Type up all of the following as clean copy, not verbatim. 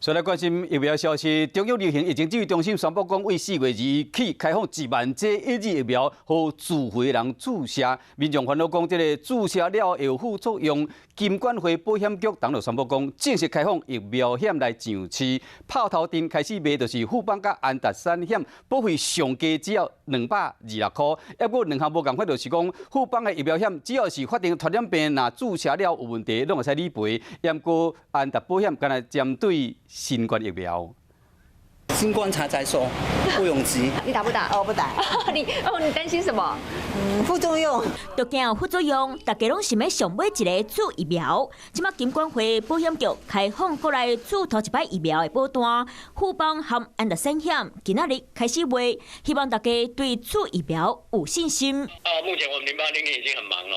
再來關心疫苗消息，中央流行疫情指揮中心宣布講，為4月2日起開放1萬劑 AZ 疫苗，予自費人注射。民眾煩惱講，這个注射了會有副作用。金管會保險局當就宣布講，正式開放疫苗險來上市。炮頭陣開始賣，就是富邦佮安達產險，保費上低只要226塊。不過兩項無仝款，就是講富邦的疫苗險，只要是法定傳染病，若注射了有問題，攏會使理賠。毋過安達保險干焦針對新冠疫苗。先觀察再說，不用急。你打不打？哦，不打。你哦，你擔心什麼？嗯，副作用。都驚副作用，大家攏想欲上尾一个注疫苗。這擺金管會保險局開放國內注頭一擺疫苗的保單，富邦和安達產險今仔日開始賣，希望大家對注疫苗有信心。啊，目前我們0800已經很忙了。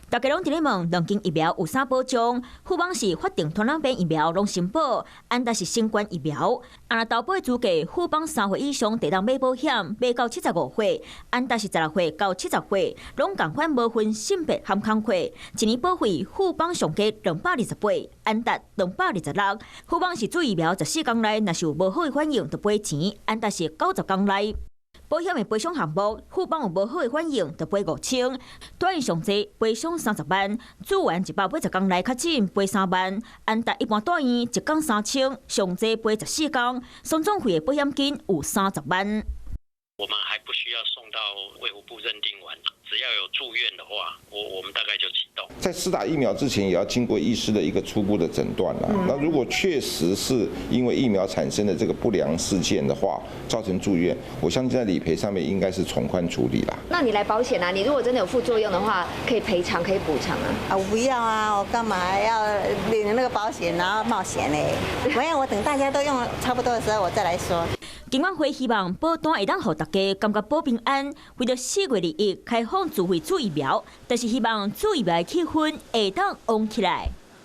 大家攏佇咧問兩間疫苗有啥保障？富邦是法定傳染病疫苗攏申保，安達是新冠疫苗。啊，若投保資格，富邦3歲以上就當買保險，買到75歲；安達是16歲到70歲，攏仝款無分性別和工課。一年保費富邦上低228，安達226。富邦是注疫苗14天內，若是有無好的反應，就賠錢；安達是90天內。保險的賠償項目，富邦有無好的反應，就賠5000；住院上濟賠償30萬，住完180天內確診賠3萬。安達一般住院一工3000，上濟賠14工，總總費的保險金有30萬。我們還不需要送到衛福部認定完，只要有住院的話，我們大概就啟動。在施打疫苗之前，也要經過醫師的一個初步的診斷啦。那如果確實是因為疫苗產生的這個不良事件的話，造成住院，我相信在理賠上面應該是從寬處理啦。那你來保險啊？你如果真的有副作用的話，可以賠償，可以補償啊？啊，我不要啊！我幹嘛要領那個保險，然後冒險呢？沒有，我等大家都用差不多的時候，我再來說。金管會希望保單會當予大家感覺保平安，為著4月21開放自費注疫苗，但是希望注疫苗的氣氛會當旺起來。